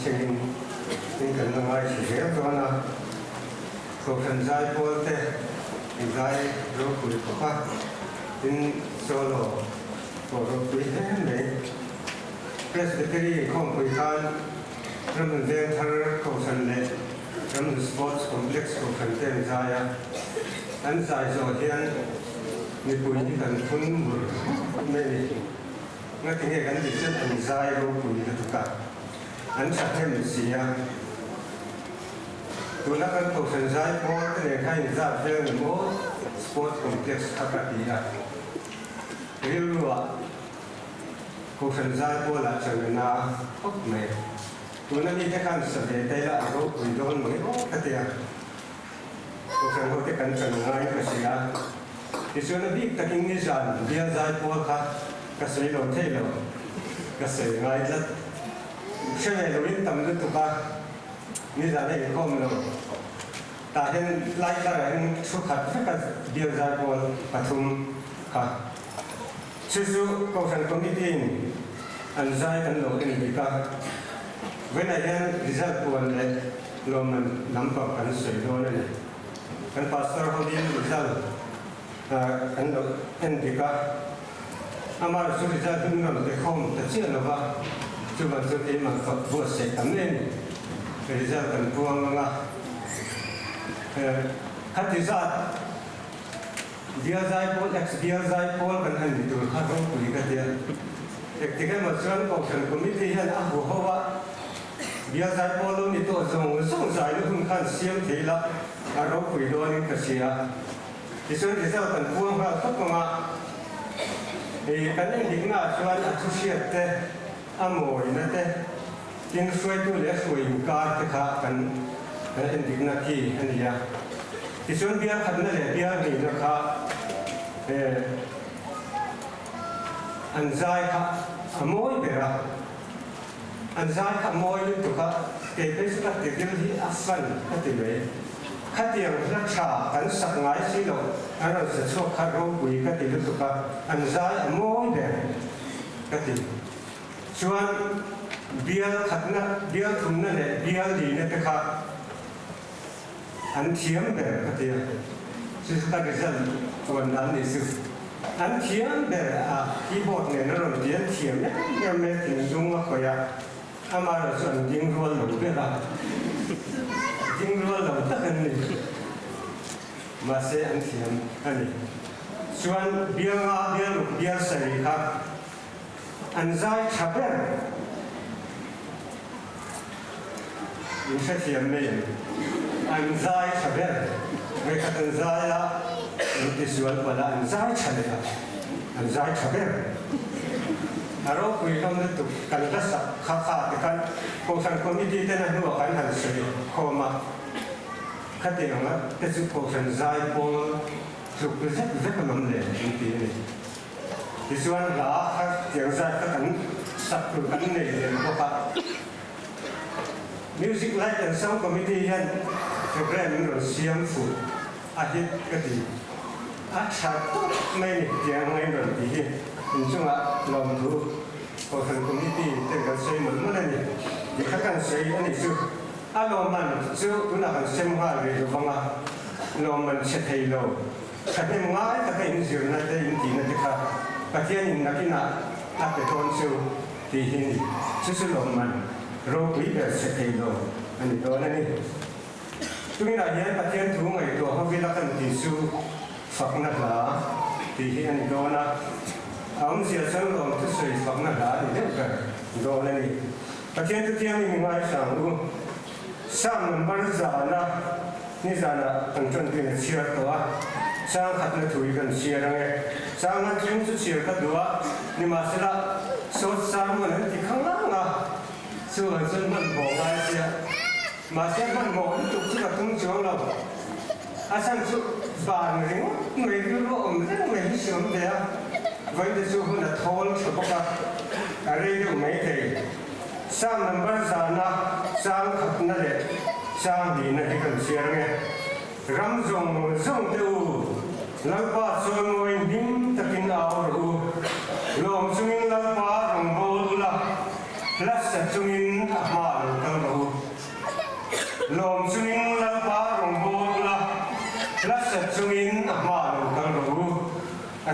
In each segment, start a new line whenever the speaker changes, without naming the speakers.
thlengin in kan la ngaithla zel dawn a. Kohhran zaipawl te zai ropui khawp a, tin solo pawh ropui hle mai. Presbytery inkhawmpui khan Ramhun Vengthar Kohhran leh Ramhun Sports Complex Kohhran te an zai a, an zai zawh hian mipui hi kan phun mur mur mai a ni. Ngatinge kan ti chuan an zai ropui lutuk a, an thahnem si a. Tuna kan Kohhran zai pawl te nen khan inzat vel ni maw Sports Complex kha ka ti a. Rilruah Kohhran zai pawlah chuan a na khawp mai. Tuna mite khan sa ve ta ila a ropui dawn mai aw ka ti a. Kohhran hote kan chan ngaiin ka hria. Tichuan a bik takin nizan bial zai pawl kha ka sawi lo thei lo, ka sawi ngai tlat. Hre ve loin tam lutuk a, nizan a inkhawm lo. Tah hian lai tlarah hian thu khat veka bial zai pawl pathum kha. Chu chu Kohhran Committee in an zai kan lo en dik a, vawiinah hian result puan leh lawmman lampang kan sawi dawn a ni. Kan Pastor hovin result kan lo en dik a, amah chu result hi min rawn pe khawm ta chiah lo va, chuvang chuan keimah ka buatsaih tam em result kan puang ang a, khati zat Bial Zaipawl ex Bial Zaipawl kan han ni tur kha ropui ka tia. Engtik emaw chuan Kohhran Committee hian a hmu ho a, Bial Zaipawl lo ni tawh zawng zawng zaina hun khan siam thei la a ropui dawnin ka hria. Tichuan result kan puang nghal khawp ang a, hei kan enhikna ah chuan a thu hriat te, a mawina te, tin hruaitu leh hruai inkar te kha kan endikna khi a ni a. Tichuan bial khatna leh bial hnihna kha an zai kha a mawi ber a, an zai kha a mawi lutuk a, kei phei chu ka ti ril hi a fan ka ti mai. Khatiang hla tha kan sak ngai si lo, an rawn sa chhuak kha ropui ka ti lutuk a, an zai a mawi ber ka ti. Chuan bial khatna, bial thumna leh bial lina te kha an thiam ber ka ti a, chu chu ka result puan dan ni chu. An thiam ber a, keyboard nen a rawn ti, an thiam em em mai, thinlung a khawih a, amaherawh chu an ding rual lo ber a, ding rual lo tak an ni, mahse an thiam a ni. Chuan bial nga, bial ruk, bial sarih kha An zai tha ber. In hrethiam mai em? An zai tha ber. Vawikhat an zai a, an tisual palh a, an zai tha leh a, an zai tha ber. A ropui hlawm lutuk kan hla sak kha kha ti khan Kohhran Committee ten a hnuah kan han sawi khawm a, khatiang anga te chu Kohhran zai pawl tluk zek zek an awm leh an ti a ni. Tichuan hla kha tiang zat kha kan sak tur kan nei lem bawk a. Music Light and Sound Committee hian programme in rawn siam fuh a hit ka ti. A tha tawp mai ni tiang anga in rawn ti hi inchungah lawmthu Kohhran Committee ten kan sawi mawlh mawlh a ni tih kha kan sawi a nih chu. A lawmman chu tunah kan sem nghal rih lo vang a, lawmman chhe thei lo. Thahnem ngai taka inzirna te intihna te kha Pathianin nakinah a pe dawn chu tih hi ni. Chu chu lawmman ropui ber che thei lo a ni dawn a ni. Tunginah hian Pathian thu ngaihtuah hovila kan tih chu fakna hla tih hi a ni dawn a, a awmzia chuan lawm thusawi fakna hla a ni deuh ber dawn a ni. Pathian chu thiangin i ngaisang u. Psalm number zana nizanah kan ṭantuin a chhiar tawh a, chang khatna thu hi kan chhiar ang e. Chang han thleng chu chhiar ka duh a, nimahsela sawt sermon an ti khang lang a, chuvang chuan hmanhmawh ngai sia. Mahse hmanhmawh lutuk chu ka tum chuang lo. A chhan chu van ringawt mai rilru awm reng mai hi si awm ve a, vawiin te chu hun a thawl tha bawk a, a rei deuh maithei. Psalm number zana chang khatna leh chang hnihna hi kan chhiar ang e. Ram zawng zawng te u, Lalpa chawimawiin hlim takin au rawh u. Lawm chungin Lalpa rawn bawl ula, hla sa chungin a hma lo kal rawh u.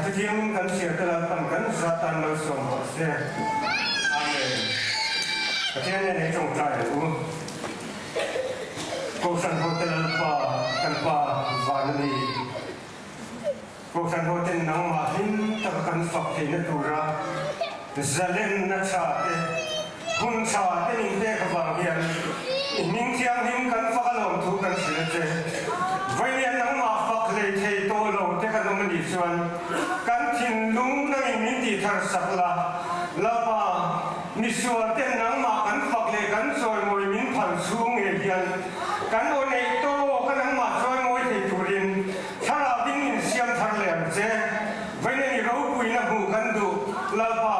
A thuthiangin kan chhiar te Lalpan kan za tan malsawm rawh se. Amen. Pathian nen ei tawngtai ang u. Kohhran hote Lalpa kan Pa van a ni. Kohhran hoten nangmah hlim taka kan fak theihna tura zalenna tha te, hun tha te min pek avang hian i hming thianghlim kan fak alawm thu kan hrilh a che. Vawinia nangmah fak hlei thei tawh lo te kan awm a nih chuan kan thinlung nangin min tihthar sak la, Lalpa, misual ten nangmah kan fak leh kan chawimawi min phal chhung ngei hian kan aw neih tawka nangmah chawimawi thei turin Thlarau ding in siam thar leh ang che. Vawiin i ropuina hmuh kan duh, Lalpa.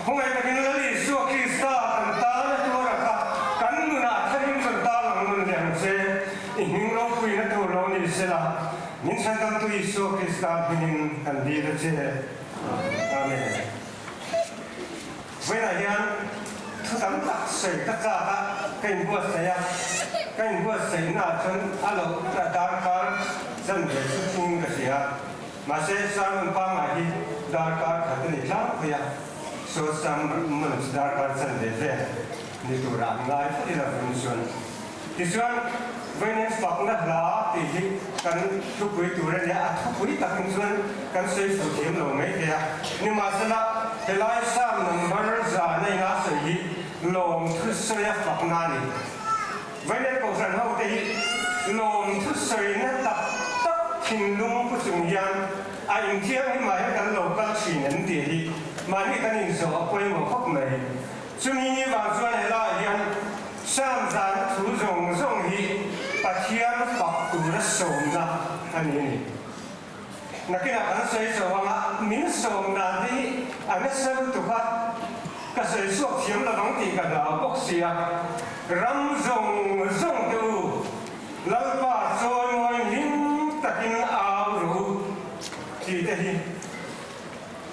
Khawngaih takin Lal Isua Krista kan tana tuara kha kan nunah tharin rawn tarlang nawn leh ang che. I hming ropuina tur lo ni sela, min chhandamtu Isua Krista hmingin kan dil a che. Amen. Vawiinah hian thu tam tak sawi ka chak a, ka inbuatsaih a, ka inbuatsaihnaah chuan a loh a darkar zan ve chu thingin ka hria. Mahse, sermon pangngai hi darkar khat a ni tlangpui a, so sermon chu darkar chan ve vel ni turah ngai phawt ila vun chuan. Tichuan, vawiin fakna hla tih hi kan thupui tur a nia, a thupui takin chuan kan sawi fuh thiam lo mai thei a. Nimahsela, helai Psalm number zana ina sawi hi lawmthu sawia fakna a ni. Vawiin Kohhran hote hi lawmthu sawina tak tak thinlung pu chung hian a inthianghlim ah hian kan lo kal thin em tih hi mahni kan inzawh a pawimawh khawp mai. Chumi ni vang chuan helaiah hian Psalm zan thu zawng zawng hi Pathian fak tura sawmna a ni a ni. Nakinah kan sawi chauh anga min sawm dan te hi a nasa lutuk a, ka sawi chhuak thiam lovang tih ka hlau bawk si a. Ram zawng zawng te u, Lalpa chawimawi hlim takin au rawh u tih te hi.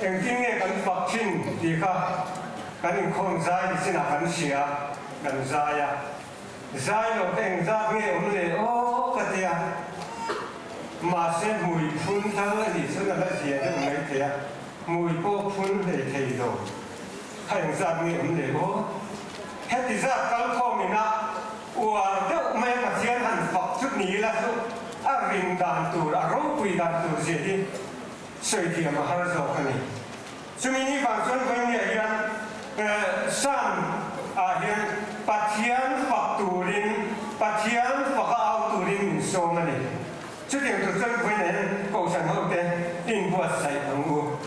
Engtin nge kan fak thin tih kha kan inkhawm zai ni chinah kan hria, kan zai a. Zai lo te engzat nge awm le aw ka tia. Mahse hmui phun thal a nih chuan a la zia deuh mai thei a, hmui pawh phun hlei thei lo kha engzat nge awm le aw. Heti zat kalkhawm ina uar deuh mai a Pathian han fak chu ni ila chu a rin dan tur, a ropui dan tur zia hi Sawi thiam a har zawk a ni. Chumi ni vang chuan Vawinia hian Psalm ah hian Pathian fak turin, Pathian faka au turin min sawm a ni. Chutiang tur chuan Vawinia hian Kohhran hote inbuatsaih ang u.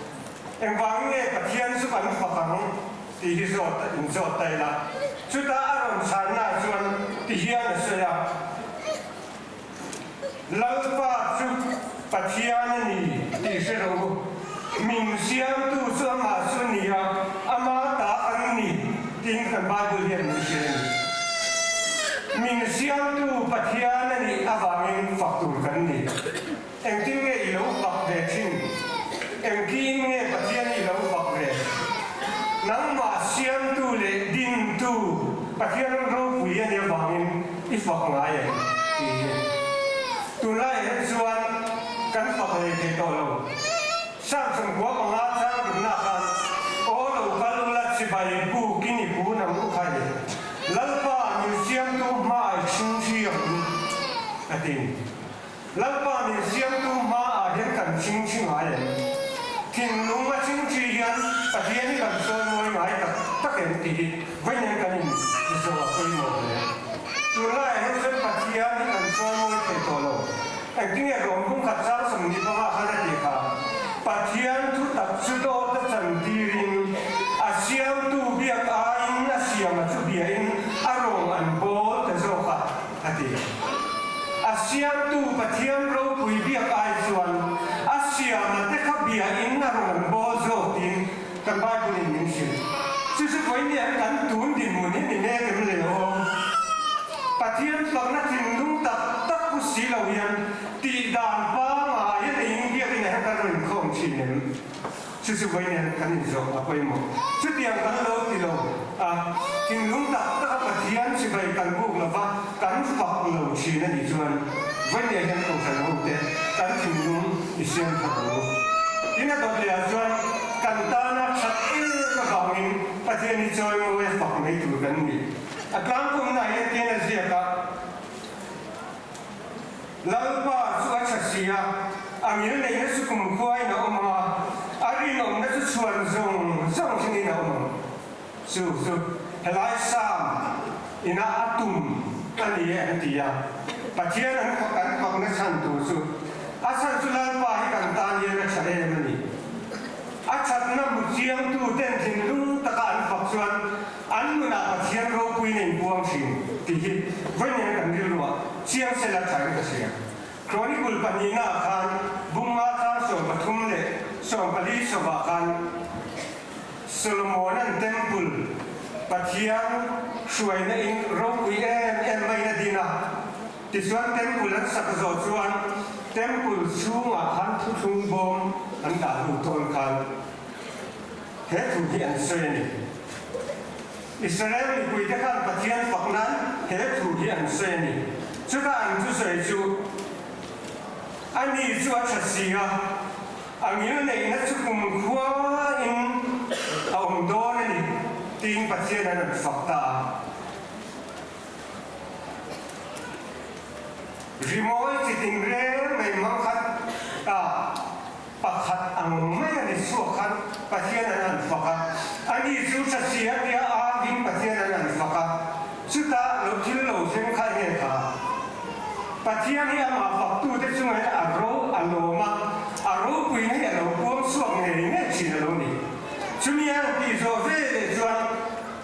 Engvangin nge Pathian chu kan fak ang tih hi zawt inzawt ta ila. Chuta a rawn chhanna chuan ti hian a sawi a. Lalpa chu Pathian a ni tih hre rawh u. Min siamtu chu amah chu a ni a, ama ta kan ni tiin kan Bible hian min hrilh a ni. Min siamtu Pathian a nih avangin fak tur kan ni. Engtin nge i lo fak ve thin? Engkiin nge Pathian i lo fak ve? Nangmah siamtu leh dintu Pathian ropui a nih avangin i fak ngai em? tih hi. Tunlaiah hian chuan kan fak lei thei tawh lo. Samson khua panga chang dumna khan aw lo kal ula chibai bukin i kun ang u khai. Lalpa min siamtu hma i chhingchhi ang u, a ti. Lalpa min siamtu hmaah hian kan chingchi ngai em? Thinlung a chingchi hian Pathian hi kan chawimawi ngai tak tak em tih hi vawiin kan in zawh a pawimawh hle. Tunlaiah hian chuan Pathian hi kan chawimawi thei tawh lo. Engtinge rawng kungkhat chang 20 panga khan a ti kha, Pathian thu tak chu dawt a chantirin a siamtu biak aiin a siama chu biain a rawng an bawl ta zawk a. A ti. A siamtu Pathian ropui biak ai chuan a siama te kha biain a rawn bawl zawk tiin kan Bible in min hrilh. Chu chu vawiin kan tun dinhmun hi ni mek em le aw? Pathian fakna thinlung tak tak pu si lo hian tih dan pangngai a neiin biakin ah hian kan rawn inkhawm thin em? Chu chu vawiin kan inzawh a pawimawh. Chutiang kan lo ti lo a, thinlung tak taka Pathian chibai kan buk lova kan fak lo thin a nih chuan vawiin hian Kohhran hote kan thinlung i siam thar ang u. Tin a dawt leh ah chuan kan tana that em avangin Pathian hi chawimawi a fak mai tur kan ni. A tlangkawmna hian tian a ziak a, Lalpa chu a tha si a, a ngil neihna chu kumkhuain a awm ang a, a rinawmna chu chhuan zawng zawng thlengin a awm ang. Chu chu helai Sam ina a tum a ni e an ti a. Pathian an an fakna chhan tur chu a chhan chu Lalpa hi kan tan hian a tha em a ni. A thatna hmu chiangtu ten thinlung taka an fak chuan an nunah Pathian ropuiin a inpuang thin tih hi vawiin kan rilruah chiang sela thain ka hria. Chronicle pahnihnaah khan Bunga chang 13 leh 14 sawmah khan Solomona'n Temple, Pathian hruaina in ropui em em maiin a din a. Tichuan Temple an sak zawh chuan Temple chhungah khan thuthlung bawm an dah hnu tawn khan he thu hi an sawi a ni. Israel mipuite khan Pathian fak nan he thu hi an sawi a ni. Chutah an thusawi chu, Ani chu a tha si a. A ngilneihna chu kumkhuain a awm dawn a ni, tiin Pathian an rawn fak ta a. Rimawi chi tinreng mai hmang khat a pakhat ang mai a ni chhuak khan Pathian an han fak a. Ani chu tha si a tia avin Pathian an han fak a. Chutah lo thil lo thleng kha enge kha? Pathian hi amah faktute chungah hian a ro a lawm a, a ropuina hi a lo puang chhuak ngei ngei thin a lo ni. Chumi a rawn tih zawh ve leh chuan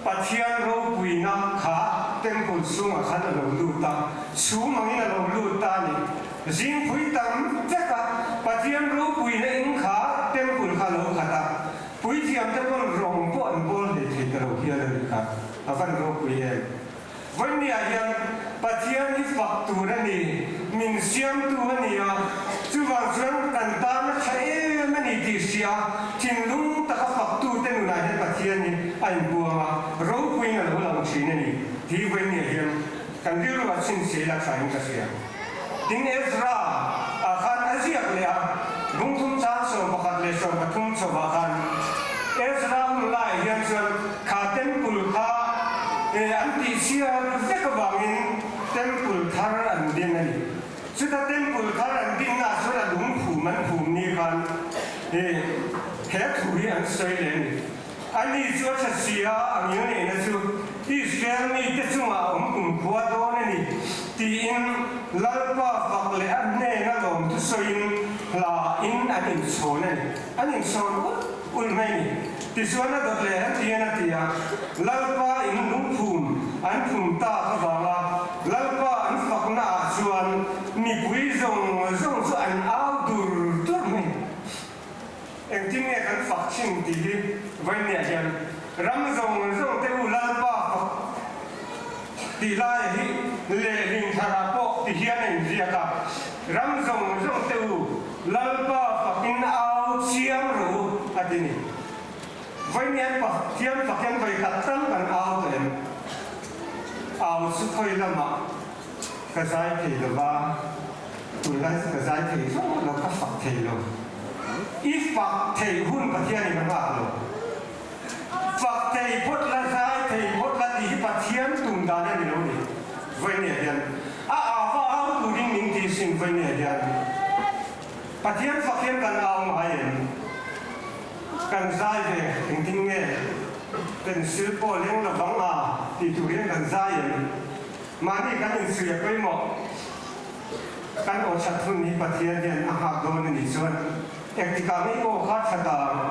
Pathian ropuina kha temple chhungah khan a lo lut a, chhum angin a lo lut ta a ni. Zingpui tam vek a, Pathian ropuina in kha temple kha a lo khat a, puithiamte pawn rawng pawh an bawl hlei thei ta lo hial a nih kha. A van ropui em? Vawinia hian Pathian hi fak tur a ni, min siamtu a ni a, chuvang chuan kan tan a tha em a ni tih hria thinlung taka faktute nunah hian Pathian hi a inbuang a, ropuiin a lo lang thin a ni tih vawinia hian kan rilru a chhinchhiah ila thain ka hria. Tin Ezra ah khan a ziak leh a, bungthum chang 11 leh 13 chhovah khan Ezra hun laiah hian chuan kha temple kha an tihchhiar vek avangin temple thar an din a ni. Chuta temple thar an dinnaah chuan a lungphum an phum ni khan he thu hi an sawi leh a ni. Ani chu a tha si a, a ngilneihna chu Israel mite chungah a awm kumkhua dawn a ni, tiin Lalpa fak leh a hnena lawmthu sawiin hla in an inchhawn a ni. An inchhawn ulh ulh mai a ni. Tichuan a dawt leh hetian a ti a, Lalpa in lungphum an phum tak avanga Lalpa an fakna ah chuan mipui zawng zawng chu an au dur dur mai. Engtin nge kan fak thin tih hi vawinia hian ram zawng zawng te u Lalpa fak tih laia hi lehling tharah pawh ti hian a inziak a, ram zawng zawng te u Lalpa fakin au chiang rawh u a ti ni. Vawinia Pathian fakin vawikhat tal kan au tawh em? Au chu khawi lamah ka zai thei lova, tunlai chu ka zai thei zawk lo, ka fak thei lo. I fak thei hun Pathianin a nghak lo. Fak thei phawt la, zai thei phawt la tih hi Pathian tum dan a ni lo ni. Vawinia hian a ava au turin min ti sin vawinia hian Pathian fak hian kan au ngai em? Kan zai ve engtin nge? Pencil pawh leng lovang a tih tur hian kan zai em? Mahni kan insuih a pawimawh. Kan aw that hun hi Pathian hian a nghak dawn a nih chuan engtikah ngei aw kha tha ta ang.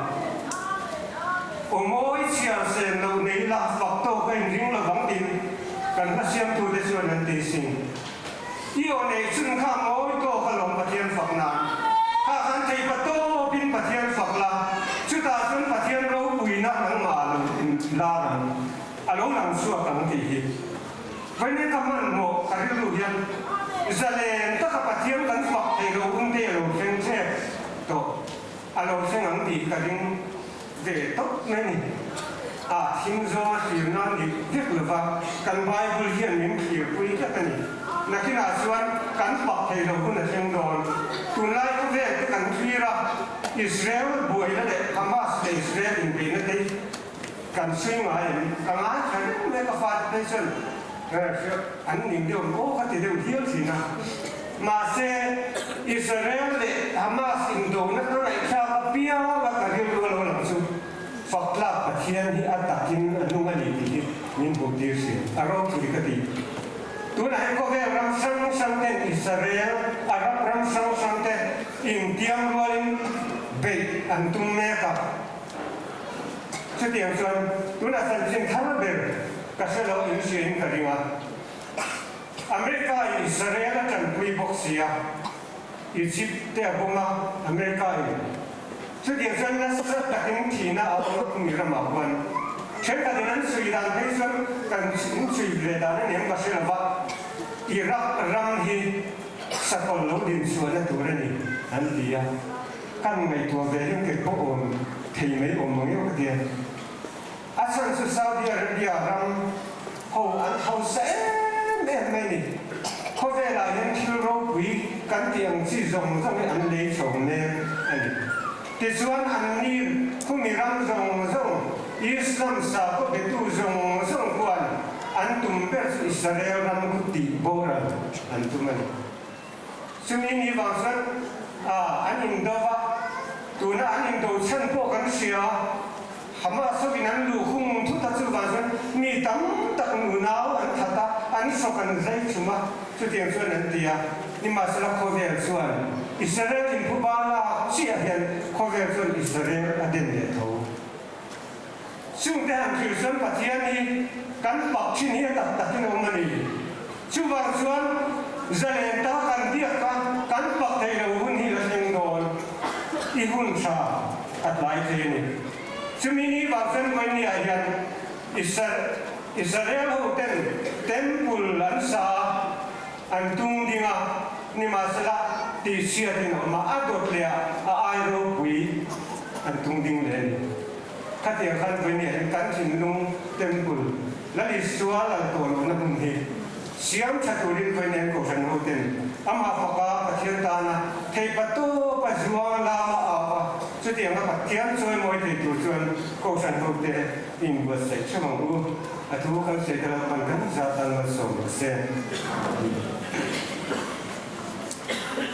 Aw mawi chhiar sen loh nei ila fak tawk a inring lovang tiin kan hmasiamtute chuan an ti sin. I aw neih chun kha mawi tawk alawm Pathian fak nan. Kha khan theipa tawpin Pathian fak la, chutah chuan Pathian ropuina nangmah lo lar ang, a lo lang chhuak ang tih hi. Vawiin ka hmanhmawh ka rilru hian zalen taka Pathian kan fak thei lo hun te a lo thleng thlep tawh, a lo thleng ang tih ka ring ve tawp mai a ni. A thim zawnga thlir nan dik vek lova kan Bible hian min thlirpui tlat a ni. Nakinah chuan kan pak thei lo hun a thleng dawn. Tunlai khawvel te kan thlir a, Israel buaina leh Hamas leh Israel inbeihna te hi kan sawi ngai em? Ka ngaithla reng mai ka fate phei chuan an ning deuh ang aw ka ti deuh hial thin a. Mahse, Israel leh Hamas indona ka ngaihthlak apianga ka rilru a lo lang chu Fak tlak Pathian hi a takin a hnung a ni tih hi min hmuhtir thin. A ropui ka ti. Tunah hian khawvel ram hrang hrang ten Israel, Arab ram hrang hrang te intiam rualin beih an tum mek a. Chutiang chuan tunah chanchin thar ber ka hre lo in hriain ka ring a. America in Israel a tanpui bawk si a. Egypt te a bawm a, America in chutiang chuan nasa takin thihna a awm a mi ramah khuan thenkhatin an sawi dan phei chuan kan inchhui ve dan a ni ang ka hre lova, Iraq ram hi sakawlh lo dinchhuahna tur a ni an ti a, kan ngaihtuah ve reng kei pawh awm thei mai awm mang emaw ka ti a. A chhan chu Saudi Arabia ram ho an hausa em em mai ni. Khawvelah hian thil ropui kan tih ang chi zawng zawng hi an lei chho mek a ni. Tichuan an ni khumi ram zawng zawng, Islam sakhaw betu zawng zawng khuan an tum ber chu Israel ram khu tih boral an tum a ni. Chumi ni vang chuan an indo va, tuna an indo chhan pawh kan hria. Hamas hovin an luh hung thut a, chuvang chuan mi tam tak nunau an that a, an hrawk an zai thum a, chutiang chuan an ti a. Nimahsela khawvel chuan Israel inphuba lak chiah hian khawvel chuan Israel a den leh tho. Chungte han thlir chuan Pathian hi kan pak thin hi a tak takin a awm a ni. Chuvang chuan zalen ta kan biak kha kan pak thei lo hun hi la thleng dawn i hun tha a tlai thei a ni. Chumi ni vang chuan Vawinia hian Israel ho ten Temple an sa a, an tung ding a, nimahsela tihchhiatin a awm a, a dawt leh ah a ai ropui an tung ding leh a ni. Khatiang khan Vawinia hian kan thinlung Temple Lal Isua lal tawh lohna hmun hi siam tha turin Vawinia Kohhran hoten amah faka Pathian tana theipa tawpa zuang lama au a, chutianga Pathian chawimawi thei tur chuan Kohhran hote inbuatsaih theuh ang u. A thu kan sawi te lalpan kan zat tan malsawm rawh se.